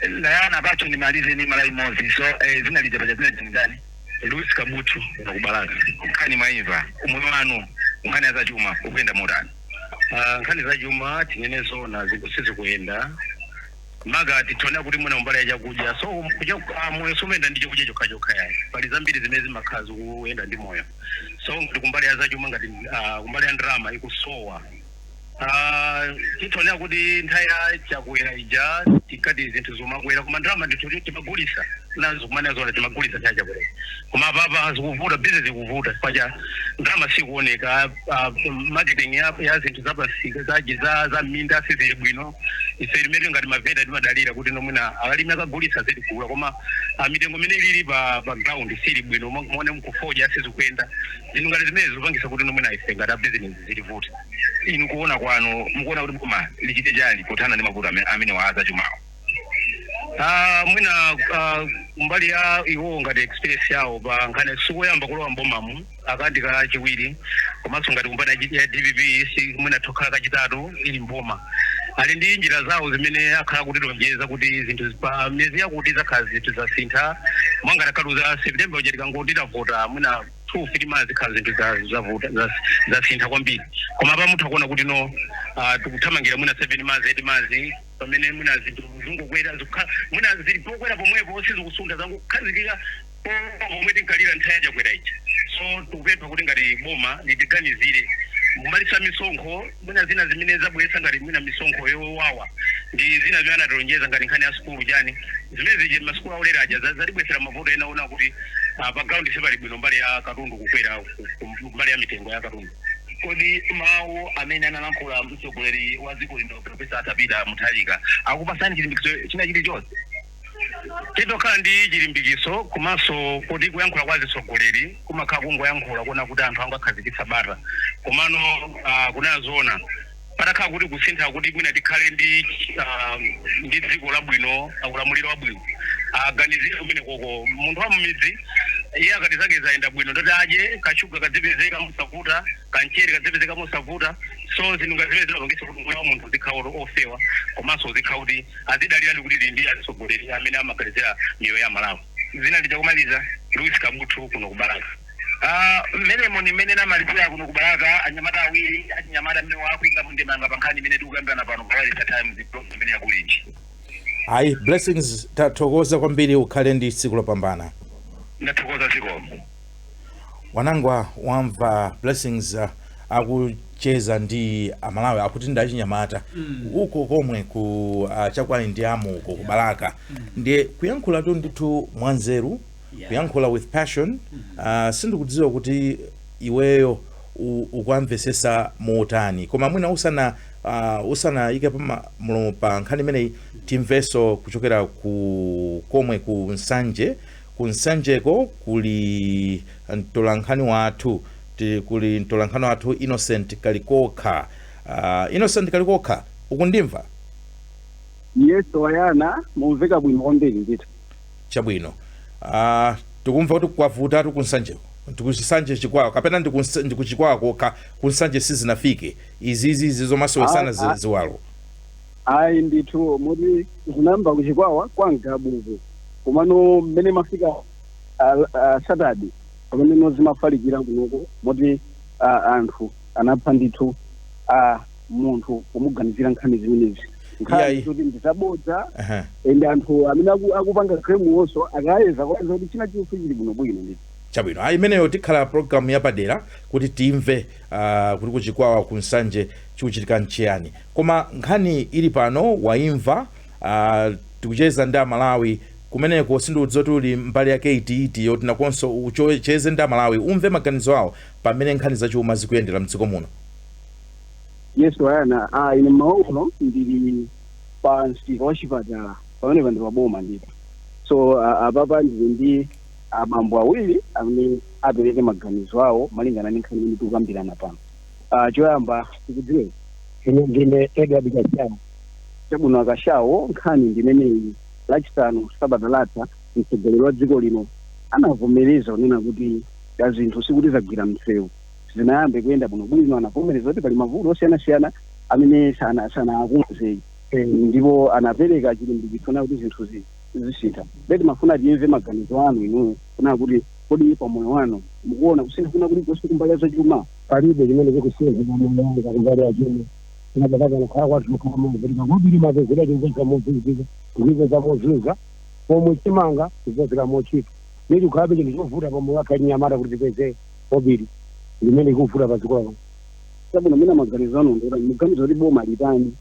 Layana pacho nimalize ni mala imodzi. So zina lija paja, zina lija ndani? Louis Kabutu, nakubalaka. Nkhani mwaimva. Umoyo wanu, nkhani ya zachuma ukuyenda motani? Ah, nkhani za chuma, tinene zona, sizikuyenda. Maka titona kuti mwina mbali ya chakudya, so moyo sumayenda ndi chakudya chokha chokha yayi. Pali zambiri zimene zimakhala zikuyenda ndi moyo. So ngati kumbali ya zachuma, ngati kumbali ya ndalama ikusowa. Titonera kuti nthawi ya Chakwera ija tikati zinthu zimakwera, koma ndalama ndithu timagulisa nazo, kumene zona timagulisa nthawi ya Chakwera. Koma apapa zikuvuta, business ikuvuta pacha ndalama sikuoneka. Marketing ya zinthu zapasika za minda sizili bwino. Ife limene ngati mavenda timadalira kuti nomwina akalimi akagulisa zitigula, koma mitengo imene ilili pa ground sili bwino. Mone mkufodya sizikuyenda. Zinthu ngati zimene zikupangisa kuti nomwina ife ngati a business zilivuta. Inu kuona kwanu, mukuona kuti boma lichite chani pothana ndi mavuto amene wa azachumawo? Ah, mwina mbali ya iwo ngati experience yawo pa nkhani, sikoyamba kulowa mbomamu, akandi kachiwiri, komanso ngati kumbali ya DPP si mwina tokhala kachitatu ili mboma, ali ndi njira zawo zimene akhala kutilonjeza kuti zinthu pa miyezi yakuti zakhala zinthu zasintha. Mwangati kaluza September uja, tikangoti tavota, mwina 2, 3 months zikhala zinthu zavuta, zasintha kwambiri. Koma apa mutha kuona kuti no, tikuthamangira mwina 7 months, 8 months, pamene mwina zinthu zingokwera, mwina zili pokwera pomwepo, sizikusuntha, zangokhazikika pomwe tinkalira nthawi ya Chakwera ija. So tikupempha kuti ngati boma litiganizire kumalisa misonkho, mwina zina zimene zabweretsa ngati mwina misonkho yowawa ndi zina zimene anatilonjeza ngati nkhani ya sukulu chani, zimene zije masukulu aulere aja zatibwetsera mavuto ena ona kuti pa ground sipali bwino mbali ya katundu kukwera, mbali ya mitengo ya katundu. Kodi mawu amene analankhula mtsogoleri wa dziko lino, Profesa Arthur Peter Mutharika, akupasani chilimbikitso china chilichonse? Titokhala ndi chilimbikiso, komanso kuti kuyankhula kwa zitsogoleri kumakhala kungoyankhula kuona kuti anthu angakhazikitsa bata. Komano kunena zoona, patakhala kuti kusintha kuti mwina tikhale ndi dziko labwino, ulamuliro wabwino, aganizire kumene koko munthu wa mumidzi. Iye akati zake zayenda bwino, ndoti adye kashuga kadzipezeka mosavuta, kamchere kadzipezeka mosavuta. So zinthu ngati zimene zimapangisa kuti moyo wa munthu uzikhala ofewa, komanso uzikhala kuti azidalira ndi kuti tili ndi atsogoleri amene amaganizira miyoyo ya Malawi. Zina ndichakumaliza? Louis Kabutu, kuno ku Balaka. Ah, mmenemo ni mmene namalizira kuno ku Balaka anyamata awiri achinyamata amene wakuika mndemanga pa nkhani imene tikukambirana pano pa Wireless Times, program imene yakulinji. Ayi, Blessings, tathokoza kwambiri, ukhale ndi tsiku lopambana. Ndathokoza, zikomo. Wanangwa, wamva Blessings akucheza ndi Amalawi, akuti ndi achinyamata uko komwe ku chakwali ndi amu uko ku Balaka. Ndiye kuyankhulatu ndithu mwanzeru, kuyankhula with passion. Sindikudziwa kuti iweyo ukwamvesesa motani, koma mwina usanayike pa mulomo pa nkhani imeneyi, timvenso kuchokera ku komwe ku Nsanje. Ku Nsanjeko kuli mtolankhani wathu, kuli mtolankhani wathu Innocent Kalikokha. Innocent Kalikokha, ukundimva? Yes, Wayana, mumveka bwino kwambiri ndithu. Chabwino. Tikumva kuti kwavutatu kunsanjeko, ndikunsanje Chikwawa kapena ndikuchikwawa kokha? Kunsanje sizinafike izizi zomasowesana ziwalo? Ayi ndithu, moti zinayamba kuchikwawa kwa Ngabuko, komano mmene mafika Saturday pamene zimafalikira kunoko, moti anthu anapha ndithu munthu kumuganizira nkhani zimenezi, nkhani zoti ndizabodza. Ende anthu amene akupanga claim wonso akayeza kwayeza kuti china chilichonse chili bwinobwino ndithu. Chabwino. Ayi, imeneyo tikhala programu yapadera kuti timve kuti kuchikwawa, kunsanje chikuchitika nchiyani. Koma nkhani ili pano waimva. Tikucheza ndi Amalawi kumeneko. Sindikudziwa kuti uli mbali yake itiiti yoti nakonso ucheze ndi Amalawi, umve maganizo awo pamene nkhani zachuma zikuyendera mdziko muno. Yes, Wayana, ine mmawa uno ndili pa msika wa chipatala pamene pandi paboma ndithu. So apapa ndili ndi abambo awiri amene apereke maganizo awo malingana ndi nkhani imene tikukambirana pano. Choyamba tikudziweni? Ine ndine Edward Kashawo. Chabwino, Akashawo, nkhani ndimeneyi. Lachisanu sabata latha mtsogoleri wa dziko lino anavomereza kunena kuti ya zinthu sikuti zagwira msewu, zinayambe kuyenda bwinobwino. Anavomereza kuti pali mavuto osiyanasiyana amene sanakonze, ndipo anapereka chilimbikitso na kuti zinthu zisintha. Beti mafuna tiyemve maganizo anu inuyo kuna kuti kodi pamoyo wanu mukuona kusintha kuna kulikonse kumbali ya zachuma? Palibe chimene chikusintha pamoyo wanga kumbali ya chuma. Tinapataka kukhala kwathu khamuvulika kubiri mapezera chipeza mozunzika, tikupeza mozunza pomwe chimanga kupezeka mochipa. Lili kukhalabe chinthu chovuta pamoyo wathu achinyamata kuti tipeze kobiri limene ikuvuta pa dziko lano. Chabwino, mwina maganizo anu ndikuti muganizo kuti boma litani,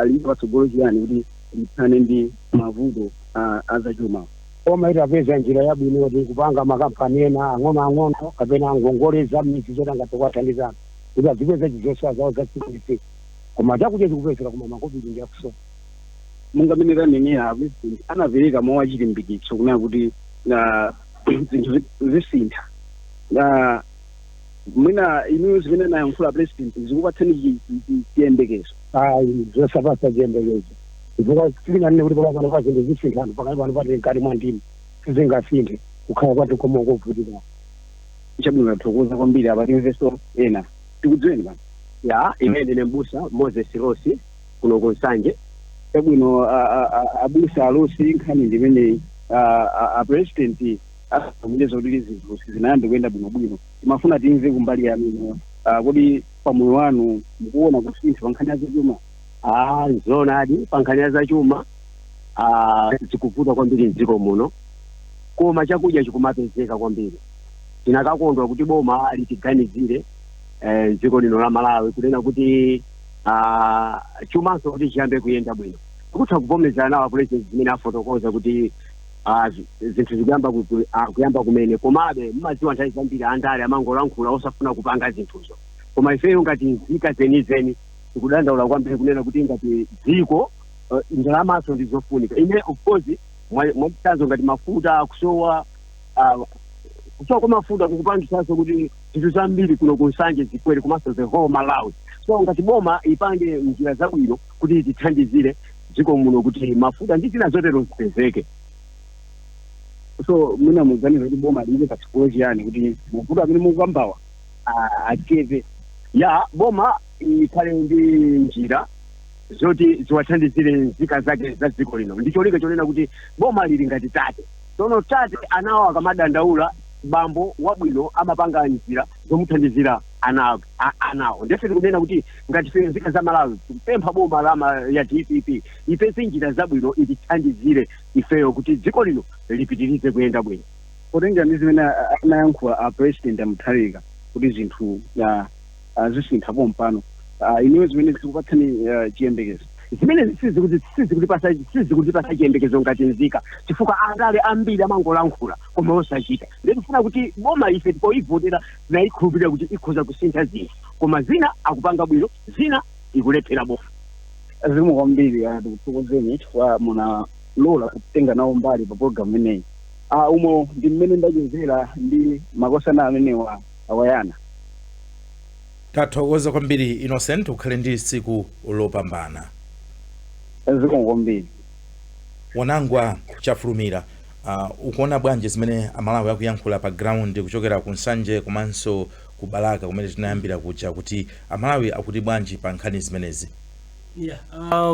lili patsogolo chiyani kuti lithane ndi mavuto azachuma? Koma itapeza njira yabwino yoti kupanga makampani ena ang'onoang'ono kapena ngongole za m'midzi zoti angathe kuwathandizana kuti azipeza chizosowa zawo za tsiku ndi tsiku. Koma chakudya chikupezeka, koma makobiri ndi akusowa. Monga mmene tanenera, President anapereka mawu achilimbikitso kunena kuti zinthu zisintha. Mwina inuyo zimene anayankhula President zikupatsani chiyembekezo? Ayi, zosapasa chiyembekezo, chifukwa silinganene kuti pakapano pa zinthu zisintha. Anthu pakali pano pati mkati mwa ndima, sizingasinthe kukhala kwathu komwe kovutika. Chabwino, tathokoza kwambiri. Apa timvenso ena. Tikudziweni pano? Ya, ine ndine mbusa Moses Rosi kuno ku Nsanje. Chabwino, abusa Alosi, nkhani ndimeneyi. A President avomereza kuti zinthu sizinayambe kuyenda bwinobwino. Timafuna timve kumbali yanu, kodi pamoyo wanu mukuona kusintha pa nkhani ya zachuma? Ah, zoonadi, pa nkhani ya zachuma zikuvuta kwambiri mdziko muno, koma chakudya chikumapezeka kwambiri. Tinakakondwa kuti boma litiganizire mdziko lino la Malawi kunena kuti chumanso kuti chiyambe kuyenda bwino. Tikutha kuvomerezana nawo President zimene afotokoza kuti zinthu zikuyamba kuyamba kumene, komabe mmadziwa nthawi zambiri andale amangolankhula osafuna kupanga zinthuzo. Koma ifeyo ngati nzika zenizeni tikudandaula kwambiri kunena kuti ngati dziko ndalamaso ndi zofunika. Ine of course mwachitsanzo ngati mafuta akusowa, kusowa kwa mafuta kukupangisanso kuti zinthu zambiri kuno ku Nsanje zikwere, komanso the whole Malawi. So ngati boma ipange njira zabwino kuti tithandizire dziko muno kuti mafuta ndi zina zotero zipezeke. So mwina muganiza kuti boma liike patsogolo chiyani kuti mavuto amene mukukambawa achepe? Ya, boma ikhale ndi njira zoti ziwathandizire nzika zake za dziko lino, ndi cholinga chonena kuti boma lili ngati tate. Tsono tate anawo akamadandaula, bambo wabwino amapanga njira zomuthandizira anawo. Ndife tikunena kuti ngati ife nzika za Malawi tikupempha boma ya DPP ipeze njira zabwino itithandizire ifeyo kuti dziko lino lipitirize kuyenda bwino. Potengera ndi zimene anayankhula a President Amutharika kuti zinthu zisintha pompano, inuyo zimene zikupatsani chiyembekezo? Zimene sizikutipasa chiyembekezo ngati nzika, chifukwa andale ambiri amangolankhula koma osachita. Ndikufuna kuti boma ife poivotera tinayikhulupirira kuti ikhoza kusintha zinthu, koma zina akupanga bwino, zina ikulephera boma. Zikomo kwambiri, tikuthokozeni chifukwa munalola kutenga nawo mbali pa program imeneyi. Umo ndi mmene ndachezera ndi makosana amenewa, Awayana. Tathokoza kwambiri, Innocent, ukhale ndi tsiku lopambana. Zikomo kwambiri. Wanangwa Chafulumira, ukuona bwanji zimene Amalawi akuyankhula pa ground kuchokera ku Nsanje komanso ku Balaka kumene tinayambira kuja, kuti Amalawi akuti bwanji pa nkhani zimenezi? Yeah.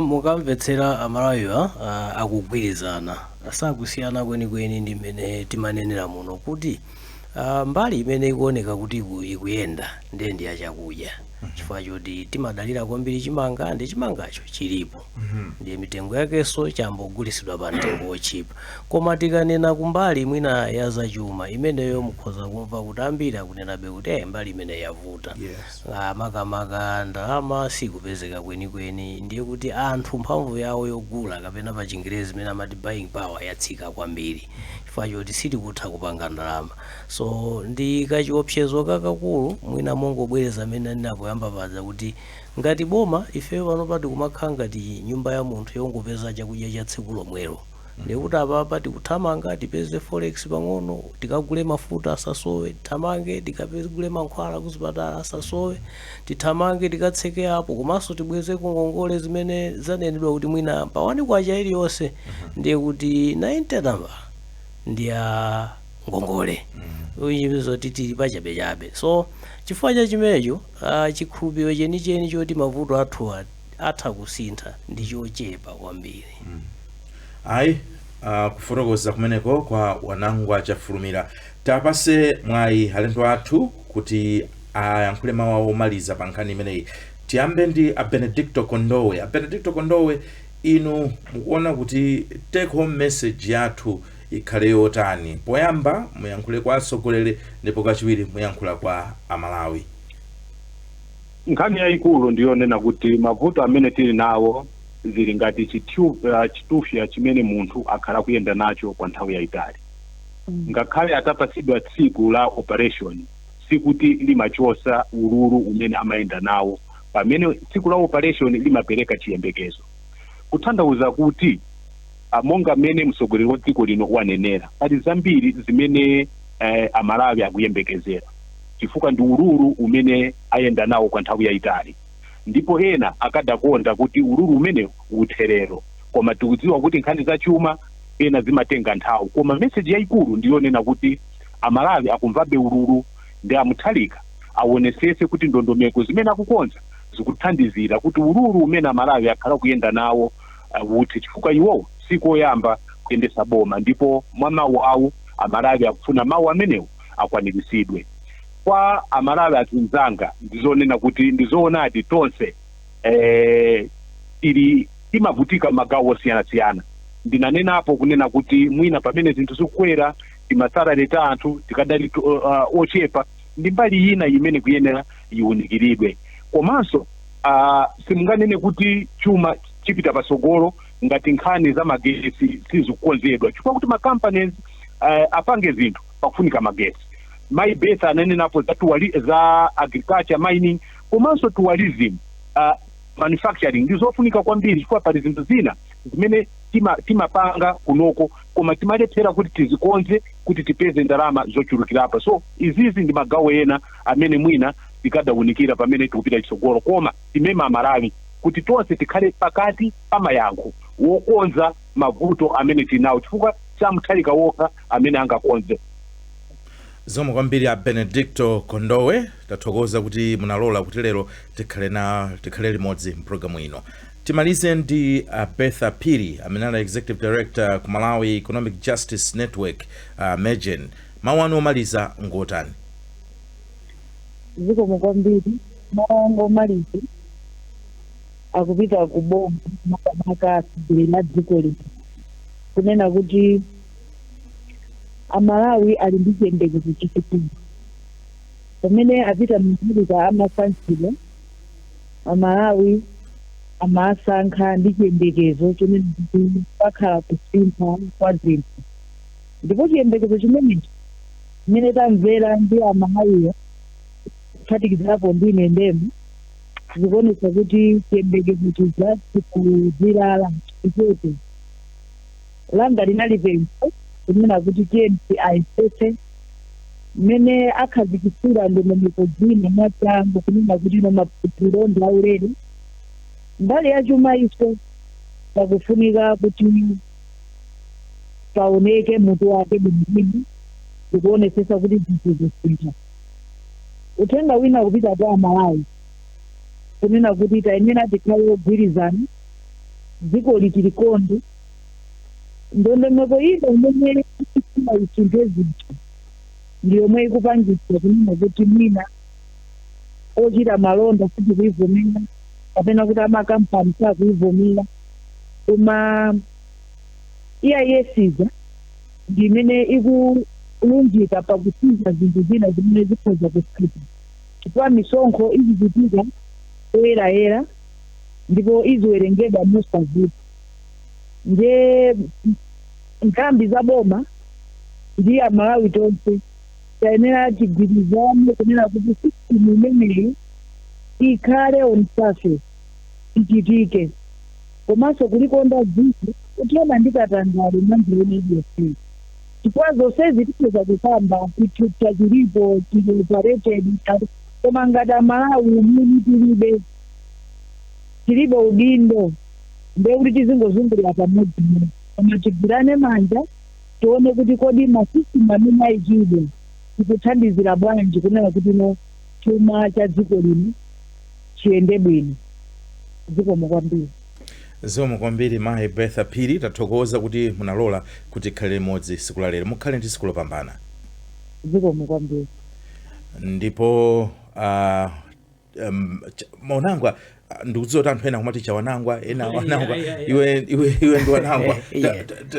Mukamvetsera Amalawiwa, akugwirizana, sakusiyana kwenikweni ndi mmene timanenera muno kuti mbali imene ikuoneka kuti ikuyenda ndiye ndi yachakudya, chifukwa choti timadalira kwambiri chimanga, ndi chimangacho chilipo, ndiye mitengo yakenso chambogulitsidwa pa mtengo wochipa. Koma tikanena kumbali mwina ya zachuma imeneyo, mukhoza kumva kuti ambiri akunenabe kuti mbali imene yavuta. Makamaka ndalama sikupezeka kwenikweni, ndiye kuti anthu mphamvu yawo yogula, kapena pa Chingerezi imene amati buying power, yatsika kwambiri chifukwa choti sitikutha kupanga ndalama. So ndi kachiopsezo kakakulu. Mwina mongobwereza amene ndinapoyamba paja kuti ngati boma ifeyo panopa tikumakhala ngati nyumba ya munthu yongopeza chakudya cha tsiku lomwelo, ndikuti apapa tikuthamanga tipeze forex pang'ono, tikagule mafuta asasowe, tithamange tikagule mankhwala kuzipatala asasowe, tithamange tikatseke apo, komanso tibweze ngongole zimene zanenedwa kuti mwina pa 1 kwacha iliyonse ndiye kuti 90 namba ndi ya ngongole, zoti tili pachabechabe. So chifukwa cha chimenecho, chikhulupiriro chenicheni choti mavuto athuwa atha kusintha ndi chochepa kwambiri. Ayi, kufotokoza kumeneko kwa Wanangwa Chafulumira. Tapase mwayi alendo athu kuti ayankhule mawu awo omaliza pa nkhani imeneyi. Tiyambe ndi a Benedicto Kondowe. A Benedicto Kondowe, inu mukuona kuti take home message yathu ikhale yotani? Poyamba muyankhule kwa atsogoleri, ndipo kachiwiri muyankhula kwa Amalawi. Nkhani yayikulu ndiyonena kuti mavuto amene tili nawo zili ngati chitufya chimene munthu akhala kuyenda nacho kwa nthawi yayitali. Ngakhale atapasidwa tsiku la operation, sikuti limachosa ululu umene amayenda nawo, pamene tsiku la operation limapereka chiyembekezo. Kutanthauza kuti monga mmene mtsogoleri wa dziko lino wanenera, pali zambiri zimene Amalawi akuyembekezera, chifukwa ndi ululu umene ayenda nawo kwa nthawi yayitali, ndipo ena akadakonda kuti ululu umene utherero, koma tikudziwa kuti nkhani zachuma ena zimatenga nthawi. Koma message yayikulu ndiyonena kuti Amalawi akumvabe ululu, ndi aMutharika aonesese kuti ndondomeko zimene akukonza zikuthandizira kuti ululu umene Amalawi akhala kuyenda nawo uthe, chifukwa iwowo sikoyamba kuyendesa boma, ndipo mwa mawu awo Amalawi akufuna mawu amenewo akwaniritsidwe. Kwa Amalawi azinzanga, ndizonena kuti ndizoonadi tonse tili timavutika magawo osiyanasiyana. Ndinanenapo kunena kuti mwina pamene zinthu zikukwera, tima salary ta anthu tikadali ochepa, ndi mbali ina imene kuyenera iwunikiridwe. Komanso simunganene kuti chuma chipita patsogolo ngati nkhani za magesi sizikukonzedwa, chifukwa kuti ma companies apange zinthu pakufunika magesi. Mayi Betha ananenapo za agriculture, mining, komanso tourism, manufacturing ndi zofunika kwambiri, chifukwa pali zinthu zina zimene timapanga kunoko koma timalephera kuti tizikonze kuti tipeze ndalama zochulukirapo. So izizi ndi magawo ena amene mwina tikadawunikira pamene tikupita chitsogolo. Koma timema Amalawi kuti tonse tikhale pakati pa mayankho wokonza mavuto amene tinawo, chifukwa saMutharika wokha amene angakonze. Zikomo kwambiri a Benedicto Kondowe. Tathokoza kuti munalola kuti lero tikhale limodzi mpulogalamu ino. Timalize ndi Bertha Phiri amene ali executive director ku Malawi Economic Justice Network, MEJN. Mawu anu omaliza ngotani? Zikomo kwambiri. Mawu anga omaliza akupita ku boma, makamaka atsogoleri a dziko lino, kunena kuti Amalawi ali ndi chiyembekezo chachikulu. Pamene apita Mutharika amasankhidwa, Amalawi amasankha ndi chiyembekezo chonena kuti pakhala kusintha kwa zinthu, ndipo chiyembekezo chimenechi chimene tamvera ndi Amalawiwo, kuphatikizirapo ndi ine ndemwe, zikuonetsa kuti chiyembekezo chija chikuzilala chichepe. Langa linali pempho kunena kuti tiyeni ayesetse Mmene akhazikitsira ndondomeko zina mwachangu kunena kuti ino maphunziro ndi aulere, mbali ya chuma iso pakufunika kuti paoneke mutu wake bwinobwino, ndikuonesesa kuti zinthu zisintha. Uthenga wina kupita kwa Amalawi kunena kuti tayenera tikhale ogwirizana, dziko litilikonde. Ndondomeko ino imene ifuna isinthe zinthu ndi yomwe ikupangitsa kunena kuti mwina ochita malonda sitikuivomera kapena kuti amakampani sakuivomera, koma EIS ija ndi imene ikulunjika pakusintha zinthu zina zimene zikhoza kusintha, chifukwa misonkho izichitika poyerayera ndipo iziwerengedwa mosavuta. Nje nthambi za boma ndi Amalawi tonse tayenera tigwirizane kunena kuti system imeneyi ikhale on surface, ichitike, komanso kulikonda dziko, kuthana ndi katangale mwanjira ina iliyonse, chifukwa zonsezi tikhoza kukamba, chithupsa chilipo, chili operated, koma ngati Amalawi umene tilibe udindo, ndiye kuti tizingozungulira pamodzi. Koma tigwirane manja, tione kuti kodi ma system amene ayikidwa tikuthandizira bwanji kunena kuti no chuma cha dziko lino chiyende bwino. Zikomo kwambiri. Zikomo kwambiri, Mayi Bertha Phiri. Tathokoza kuti munalola kuti tikhale limodzi siku la lero. Mukhale ndi siku lopambana. Zikomo kwambiri. Ndipo Maunangwa, ndikudziwa kuti anthu ena akumati Chawanangwa, ena Wanangwa. Iwe ndi Wanangwa.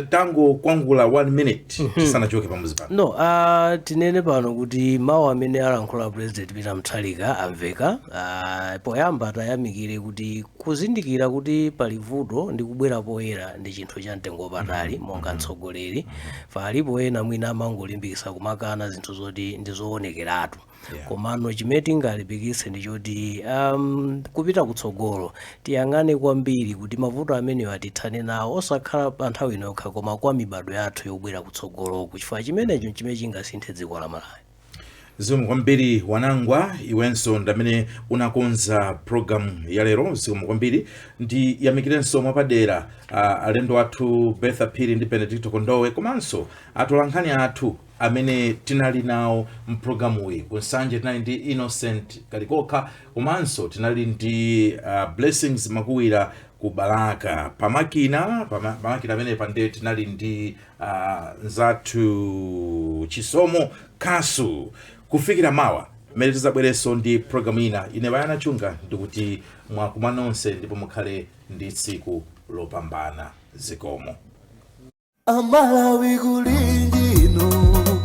Tangokwangula one minute tisanachoke pamuzi pano. No, tinene pano kuti mawu amene alankhula President Peter Mutharika amveka. Poyamba tayamikire kuti kuzindikira kuti pali vuto ndi kubwera poyera ndi chinthu cha mtengo wapatali monga mtsogoleri. Palipo ena mwina amangolimbikitsa kumakana zinthu zoti ndi zoonekeratu. Komano chimene tingalimbikitse ndi choti kupita kutsogolo tiyang'ane kwambiri kuti mavuto amenewo atithane nawo, osakhala pa nthawi ino yokha koma kwa mibado yathu yobwera kutsogoloku, chifukwa chimenecho chimene chingasinthe dziko la Malawi. Zikomo kwambiri, Wanangwa. Iwenso ndamene unakonza program ya lero, zikomo kwambiri. Ndiyamikirenso mwapadera alendo athu Bertha Phiri ndi Benedicto Kondowe, komanso atolankhani athu amene tinali nawo mpulogalamuyi. Kunsanje tinali ndi Innocent Kalikokha, komanso tinali ndi Blessings Makuwira ku Balaka. Pamakina amene pande tinali ndi nzathu Chisomo Kasu. Kufikira mawa mmene tizabwerenso ndi programu ina, ine Bayana Chunga ndikuti mwakuma nonse ndipo mukhale ndi tsiku lopambana. Zikomo. Amalawi kulinji inu,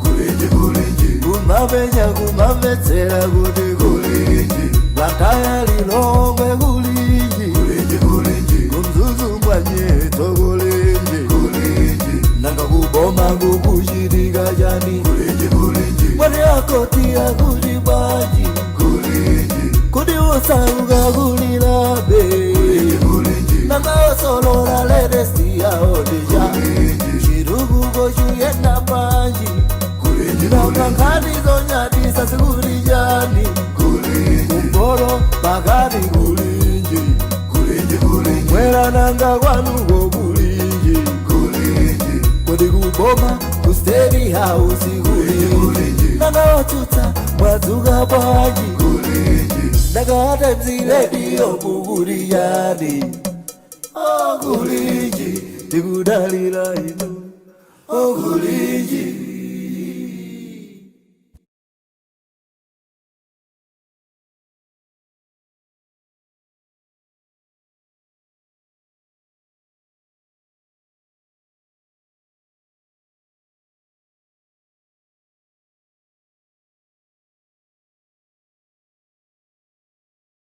kulinji, kulinji, kumapenya kumamvetsera kuti kulinji, Blantyre, Lilongwe kulinji, kulinji, kulinji, kuMzuzu mwanyeto kulinji, kulinji, nanga kuboma kukuchitika chani, kulinji, kulinji, mwati akoti akuti bwanji, kulinji, kuti usauka kulilabe, kulinji, kulinji, nanga osolola latest yaonija, chitukuko chuyenda panji, nanga nkhani zonyadisa zikuli chani, kumporo pakati kulinji, mwera nanga kwanuko kulinji, kodi kuboma ku State House kulinji, nanga otsutsa mwadzuka bwanji, nanga Times Radio mukuli chani? Okulinji, tikudalira inu, okulinji.